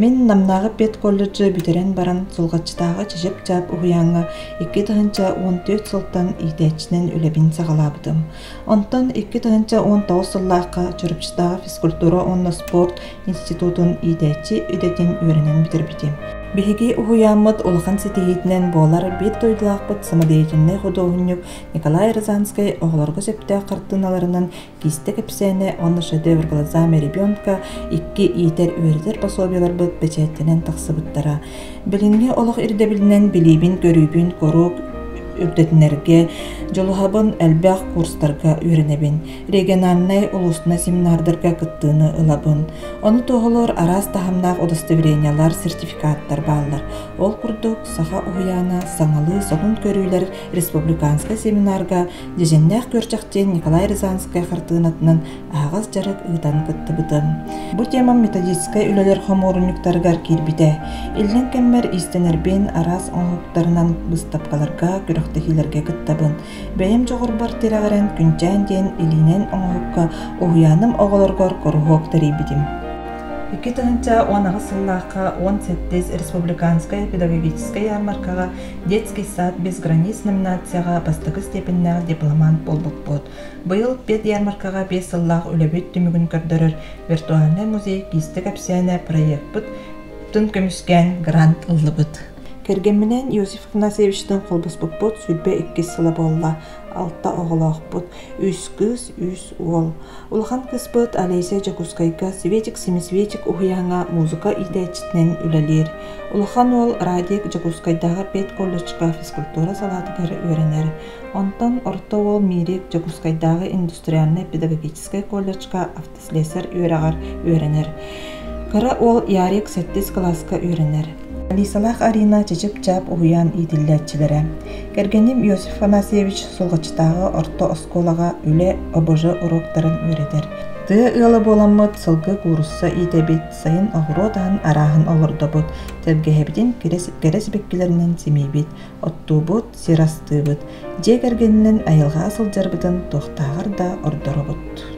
Мин Намнааҕы педколледжы бүтэрэн баран Сулҕаччытааҕы Чычып-Чаап уһуйааҥҥа 2014 сылтан иитээччинэн үлэбин саҕалаабытым. Онтон 2019 сыллаахха Чурапчытааҕы физкультура уонна спорт институтун иитээччи идэтин үөрэнэн бүтэрбитим. Биһиги уһуйааммыт улахан ситиһиитинэн буолар биир дойдулаахпыт самодеятельнай худуоһунньук Николай Розанскай оҕолорго сөптөөх хартыыналарынан Киистэ кэпсээнэ уонна шедевр глазами ребенка икки иитэр-үөрэтэр пособиеларбыт бэчээттэнэн тахсыбыттара. Билиҥҥи олох ирдэбилинэн билиибин-көрүүбүн куруук үрдэтинэргэ дьулуһабын, элбэх курстарга үөрэнэбин, региональнай, улуустунай семинардарга кыттыыны ылабын. Ону туоһулуур араас таһымнаах удостоверениелар, сертификаттар бааллар. Ол курдук, Саха уһуйаана саҥалыы сонун көрүүлэр республиканскай семинарга Дьэдьэннээх күөрчэх диэн Николай Рязанскай хартыынатынан аһаҕас дьарык ыытан кыттыбытым. Бу темам методическай үлэлэр хомуурунньуктарыгар киирбитэ. Иллэҥ кэммэр иистэнэрбин араас оҥоһуктарынан быыстапкаларга, күрэхтэһиилэргэ кыттабын. Бэйэм дьоҕурбар тирэҕирэн Күнчээн диэн илиинэн оҥоһукка уһуйааным оҕолоругар куруһуок тэрийбитим. 2018 сыллаахха 17 республиканскай педагогическай ярмаркаҕа Детский сад без границ номинацияҕа бастакы степеннээх дипломант буолбуппут. Быйыл педярмаркаҕа 5 сыллаах үлэбит түмүгүн көрдөрөр виртуальнай музей киистэ кэпсээнэ проекпыт тын көмүскээн грант ыллыбыт. Кэргэмминээн Иосиф Афанасьевичтыын холбоспуппут 22 сыла буолла. Алта оҕолоохпут. Үс кыыс, үс уол. Улахан кыыспыт Олеся Дьокуускайга Светик-семисветик уһуйааҥҥа музыка иитээччитинэн үлэлиир. Улахан уол Радик Дьокуускайдааҕы педколледжка физкультура салаатыгар үөрэнэр. Онтон орто уол Мирик Дьокуускайдааҕы индустриальнай педагогическай колледжка автослесарь үөрэҕэр үөрэнэр. Кыра уол Ярик сэттис кылааска үөрэнэр. Алисалаах Арина чычып-чаап уһуйаан иитиллээччилэрэ. Кэргэним Иосиф Афанасьевич Сулҕаччытааҕы орто оскуолаҕа үлэ ОБЖ уруоктарын үөрэтэр. Тыа ыала буоламмыт сылгы куурусса иитэбит, сайын оҕуруот аһын арааһын олордобут, тэлгэһэбитин кэрэ сибэккилэринэн симиибит, оттуубут, сир астыыбыт. Дьиэ кэргэнинэн айылҕаҕа сылдьарбытын туохтааҕар да ордоробут.